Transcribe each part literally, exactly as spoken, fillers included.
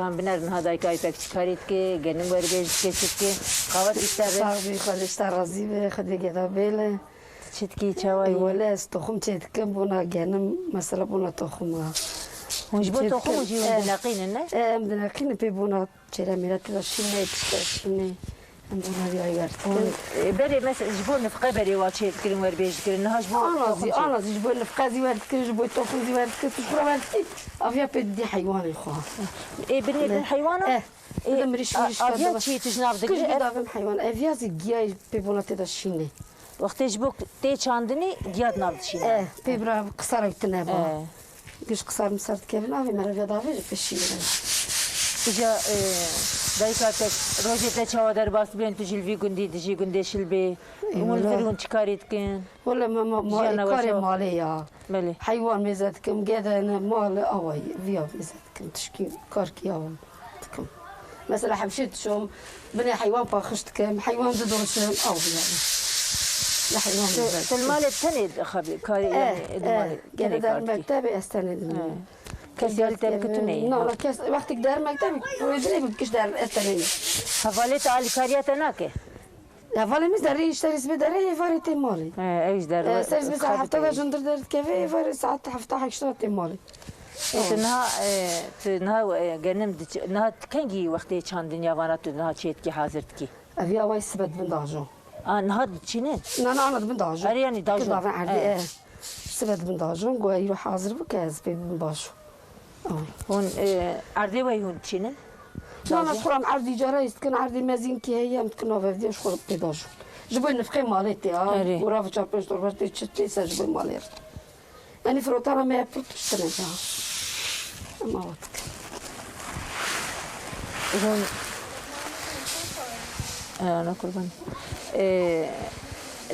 Em biner niha dayika Îpek çi karî dike, genim werbêj dike, çi dike? Qawet bîster be. Sax bî, Xwedê ji te razî be, Xwedê geda bêle. Çi dikî, çawa yî? Wele ez toxum çêdikim bona genim, mesela bona toxuma. Hûn ji bo toxum û jî hûn dineqînin, ne? E, em dineqînin pê bona çêre mêre tê de şînê, tişte şînê. Em bona viyayî werdikin. Hûn, e, berê mes-, ji bo nifqe berê wa çêdikirin, werbêj dikirin. Niha ji bo toxum çê- Ana zî, ana zî ji bo nifqe zî werdikirin, ji bo toxum zî werdikirin. Tu ji xwe werdikin, aviya pê didî heywanê xwe. Ê, binê din heywana? Eh. Ê, Didim rîş a-, mirîş aviya çi tu ji nav digirî? Kij bidavim heywan. Eviya zî giyayî pê bona tê de şînê. Wextê ji bo tê çandinî giya di nav dişîne. Eh, pê bira qisar ew tine ba. Eh. Giş qisar misar dikevin avê meraviya davê ji pêşî. Îca, e, dayika te rojê te çawa derbas dibên tu ji li vî gundî dijî gundê Şilbê? Ê, hûn li vir hûn çi karî dikin? Wele me ma, ma, karê malê ya. Belê. Heywan mêze dikim, gede ne, mal, awayî, viya mêze dikim. Tişkî karkî ya. Dikim. Mesela hemşê dişom, binê heywan paqij dikim, heywan didoşim, ew bû yani. Li heywan Te, mêze te li dikim. Malê tenê dixebî, karê, eh, yani, eh, di malê, gere tenê der karkî. Mektebê ez tenê dikim. Eh. Kes ya li te bikitine. Na, na, kes, wextî der mektebê, proje ne bikişt der, ez tenê. Hevalê te alîkariya te nake? Hevalê min derê, îşte rîs bi derê, êvarê tê malê. He, ew ji derê. Eh, ser bi saet hefte de jindir derdikeve, êvarê saet hefte heşta tê malê. E, tu niha, e, tu niha, e, genim diç-, niha kengî wextê çandiniya vana tu niha çê dikî, hazir dikî? Ev ya way sibe dibin dajo. A, niha diçînin? Na, na, ana dibin dajo. Erê, yanî dajo. Dibin dajo, erdê, e. Sibe dibin dajo, go îro hazir bike, ez pê bibim bajo. Hûn, e, erdê wey hûn diçînin? Na, na, ji xwe re em erdî cara î dikin, erdê mezîn kî heye, em dikin navevdiya ji xwe re pê dajo. Ji bo nifqê malê tê, ha. Erê. Gora viça pênc torba tê çi tê ser ji bo malê re. Yanî firotana me ya pir tişt tune ya. Em awa dikin. Hûn, e, ana kurban. E,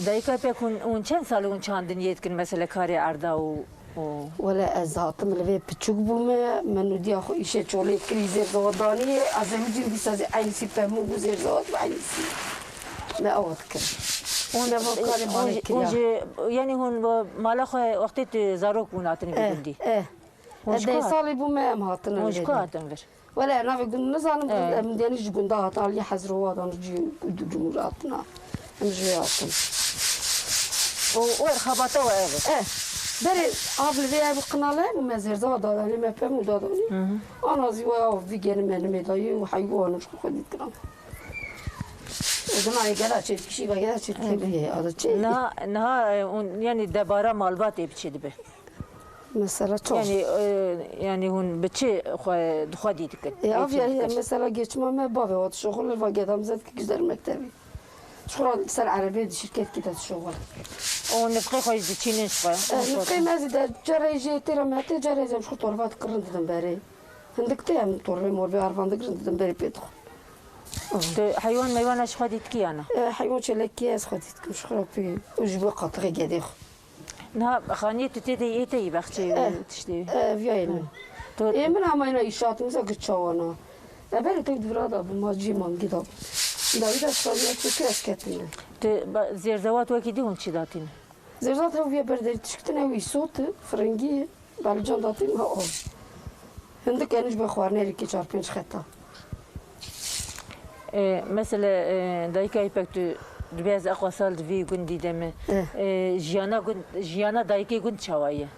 dayika pek hûn, hûn çend sal hûn çandiniyê dikin, mesela karê erda û, û Wele ez hatim li vê piçûk bûme, min nûdiya xwe îşê çolê kirî zêrzewa daniyê, ez ê wicîn dîsa zî eynîsî pemû bû zêrzewa bû eynîsî. Me awa dikir. Hûn, me va karê hûn malê jî, hûn kiriya. Jî, yanî hûn bi mala xwe wextê tu zarok bûn hatin vî gundî? Eh, eh. Hûn ji ku hat-, deh salî bû me em hatin hûn ji ku hatin vir? Wele navê gund nizanim, eh, em yanî ji gunda hatin, aliyê Hezrowa dan cî cumhur hatina. Em ji vê hatin. Û, û xebata we ev e? Eh, berê av li vê ev qinale bû me zêrzewa dadanê me pem û dadanî. Hı hı. Ana zî we av vî geni me nimê dayî û heywan û ji xwe xwedî dikirin. Û dima ê gela çêdikişî, ve gela çêdikê bihê, ada çê. Niha, niha, e, hûn, yanî debara malbatê bi çi dibe? Mesela çok. Yanî, e, yanî hûn bi çi xwe, xwedî dikin? E, av ya, mesela geçma me bavê wa dişoxul, va geda mize dikik ji der mektebî. Ji xwe re ser erebê di şirketkî de dişoxul. Û nifqê xwe jî diçînin ji xwe? E, nifqê me zî de carê jê têra me tê, carê zî em ji xwe torba dikirin didin berê. Hindik tê em torbê morbê arvan digirin didin berê pê dixwe. Tu heywan meywana ji xwe dî dikî ya na? E, heywan çêlekî ez xwe dî dikim ji xwe re pê û ji bo qatixê gedê xwe. Niha xaniyê tu tê de yê te yî bexçeyê û tiştê. Eh, viyayê min. Ê min hemayna îşat, min zek çawana. E, berê tek di vira da bû, ma cî mangî da bû. Dawî da şaniya tu tu ez ketine. Tu ba-, zêrzewat wekî dî hûn çi datîne? Zêrzewat hew viya berderî tişkitine, ew îsot, firingî. Balucan datî me o. Hindik eniş be xwarinê rîkê çar pênc xeta. E, mesela, e, dayika Îpek tu dibê ez eqwa sal di vî gundî de me. Eh. E, jiyana gund, jiyana dayikê gund çawa ye?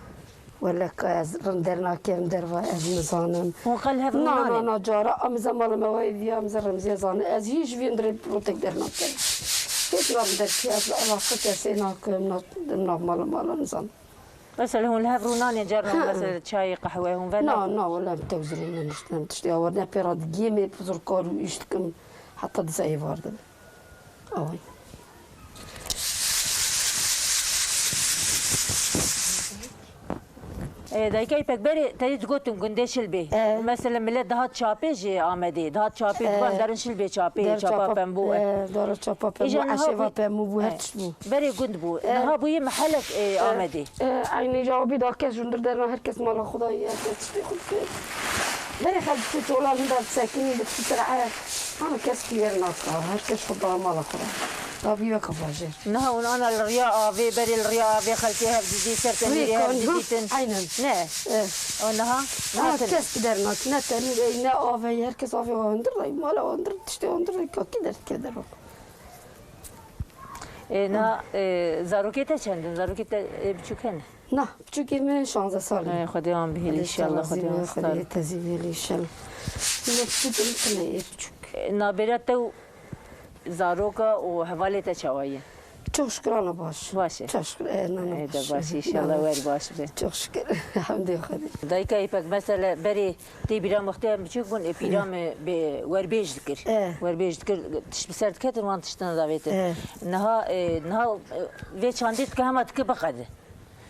Wele ka ez rind dernakevim derva ez nizanim. Hûn qel hev rûnanê? Na, na, na, cara em ze mala me wayê viya em ze remziye zane. Ez hî ji vî hundirê rotek dernakevim. Hêç nabim derkî ez li alaqa kesê nakim, na, nav mala mala nizanim. Mesela hûn li hev rûnanê carna, ha, mesela çayê, qehwe hûn verin? Na, na, wele em tewzirî ne niştin, em tiştê awa ne pê re digiyê me, pizir kar û îş dikim, heta disa êvar dibin. Away. E, dayika Îpek berê te dî digotin gundê Şilbê. E. Mesela millet dihat çapê ji Amedê, dihat çapê, e, divan derin Şilbê çapê, der çapa, çapa pembû, e. E, dara çapa pembû, îja niha eşeva bû, pembû bû, her, e, tişt bû. Berê gund bû. E. Niha bûyî mehelek, e, e, Amedê. E, eynî cewabî da kes ji hundir derna, her kes mala xwe da ye, her kes tiştê xwe dike. Berê xelk diçe çola jin da disekinî, dikî sira e. Hana kes kî yer naka, her kes xwe da mala xwe da. Tabî weke bajêr. Niha hûn ana li riya avê, berê li riya avê xelkê hev didî, ser tenûrê hev didîtin. Aynen. Ne. Eh. O niha? Niha kes ki dernakî, ne tenûr ey, ne avê, her kes avê wa hundir, mala hundir, tiştê hundir, kakî derdike derok. E, niha, e, zarokê te çend in? Zarokê te, e, biçûk hene? Na, piçûkê min şanzeh sal e. Ay, Xwedê wan bihêlî inşallah, Xwedê wan star. Xwedê te zî bihêlî inşallah. Min piçûkê min tune ye, piçûk. E, nabêra te û zaroka û hevalê te çawa ye? Çok şükür ana baş. Baş e. Çok şükür, e, nana baş. E, de baş, inşallah wer baş be. Çok şükür, hemdê Xwedê. Dayika Îpek, mesela berê tê bîra min wextê em biçûk bûn, e, pîra min bê werbêj dikir. E. Werbêj dikir, tişt bi ser diketin, wan tiştin davêtin. E. Niha, e, niha, e, vê çandê dike hema dike biqede.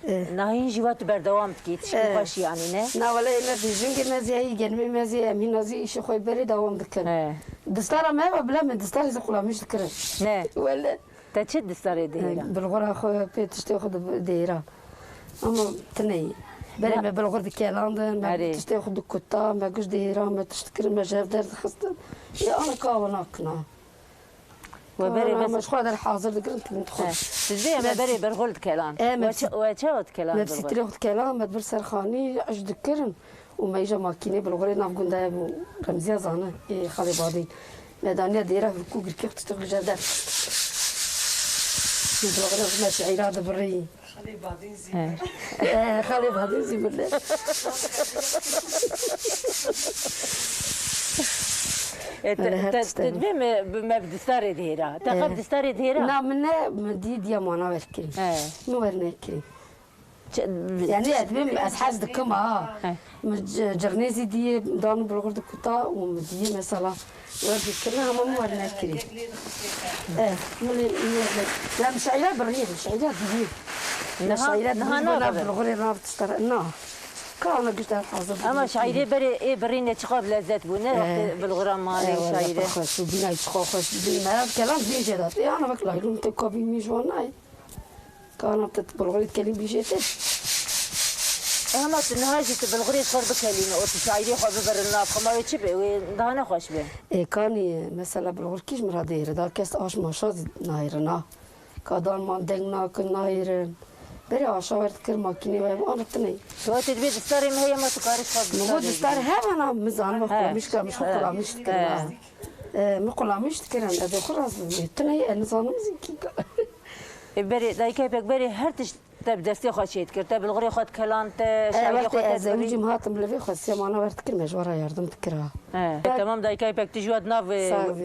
Eh. Nahîn jî wa tu berdewam dikî, tişkî xweş yanî ne? Na wele ême dijingê me zî heyî, genimê me zî em hîna zî îşê xwe berê dewam dikin. He. Distara me ve bila me distarê zî qulamîş dikirin. Ne? Wele. Te çi distarê dihêra? Bilxura xwe pê tiştê xwe di-, dihêra. Ama tineyî. Berê me bilxur dikelandin, me tiştê xwe dikuta, me giş dihêra, me tişt dikirin, me ji hev derdixistin. Ê ana ka ew nakina. We berê bes. Em ji xwe der hazir dikirin, tu dixwe. He. Siz vê me berê berxol dikelan. E, me we çawa dikelan? Me bi sîtirê xwe dikelan, me bir serxanî iş dikirin. Û me îja makînê bilxurê nav gunda ye bû Remziya zane, ê xalê Badî. Me daniya dêra hurkû girkê xwe tiştek li jev der. Bilxurê xwe me şeîra dibirî. Xalê Badîn zî. He. Eh, xalê Badîn zî bile. E, te, te, te dibê me, me bi distarê dihêra. Te xwe bi distarê dihêra? Na, min ne, min dî diya mana werkirî. He. Min wernekirî. Yanî ez dibêm, ez hez dikim ha. He. Min c-, cirnê zî diyê dan û bilxur dikuta û min diyê mesela wer dikirine hema min wernekirî. Eh, min ê, min werne-, ya min şaîra birî, min şaîra diyê. Me şaîra dibû, nav bilxurê nav tiştara. Na. Ka ona giş der hazir. Ama şaîrê berê ê birîne çiqa bi lezzet bû, ne? Wextê bilxura malê şaîrê. Xweş û bîna çiqa xweş bî. Merak kelam bî jê de. Ya ana wek laylûn te kabî mî ji wan nayê. Kana te bilxurê dikelî bîjê te. E, hema tu niha jî tu bilxurê xwe bikelîne, û tu şaîrê xwe bibirin nav, xema wê çi be? Wê daha ne xweş be. Ê, kanî, mesela bilxur kî ji min re dihêre? Da kes aş maşa zî nahêrin ha. Ka dan man deng nakin, nahêrin. Berê aşa wer dikir makînê we, an tune. Tu hatê dibê distarê min heye, ma tu karî xwe. Min got distar hevana, min zanime xulamîş kira, min xwe xulamîş dikir. E, min xulamîş dikirin, ez ê xwe razim bim. Tune ye, ez nizanim zî kî ka. E, berê, dayika Îpek, berê her tişt te bi destê xwe çê dikir. Te bilxurê xwe dikelan, te şaîrê xwe te ez zewicîm hatim li vê xwe sê mana wer dikir, me ji we re yardim dikir ha. He. Temam dayika Îpek, tu ji we di nav,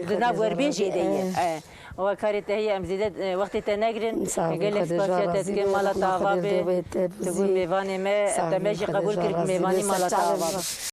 di nav werbêjê de ye. He. Wa karê te heye, em zêde, e, wextê te negirin. Gelek spasiya te dikin, mala te ava be. Tu bû mêvanê me, te me jî qebûl kir, mêvanî mala te ava be.